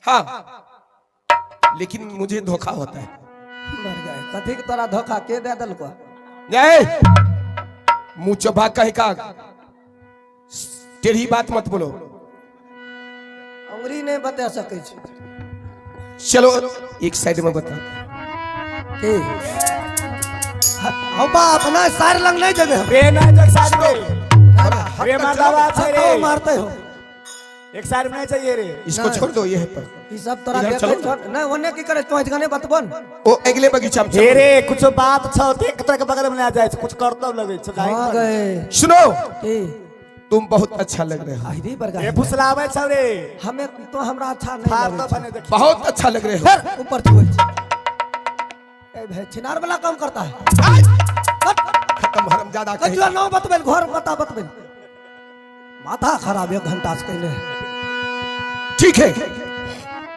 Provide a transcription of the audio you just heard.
हाँ, लेकिन मुझे धोखा होता है। मर गए, कथी के तोरा धोखा के दे देलको? नहीं, मुंह चबा कहे का टेढ़ी बात मत बोलो। अंगुरी नहीं बता सकै छी। चलो, एक साइड में बता। की हौ बाप, नहीं, सार लंग नहीं जेबे हम। रे नहीं तो एक साइड में रे, मर्दावा छै रे। हथो मारते हो। एक साइड में नहीं चाहिए रे। इसको नहीं। छोड़ दो ये पर। ई सब तोरा इधर देखे। चलो। छोड़ नहीं, ओने की करे तो गाने बतबन। ओ अगले बगीचा में हे चलो। रे, कुछ बात छौ त एक तरह के बगल में ना जाए, कुछ करतब लगे छौ। हाँ गए। सुनो। की? तुम बहुत अच्छा लग रहे हो। अहिरी बरगा। ए, फुसलाबै छौ रे। हमें तो हमरा अच्छा नहीं फार लगै तो छै। बने देखी। बहुत अच्छा लग रहे हो। फिर ऊपर छुए छै। ए भाई, छिनार वाला काम करता है। खत्म, हरम ज्यादा। कचुआ नाम बतबेल, घर बता बतबेल, माथा खराब एक घंटा से कैले। ठीक है।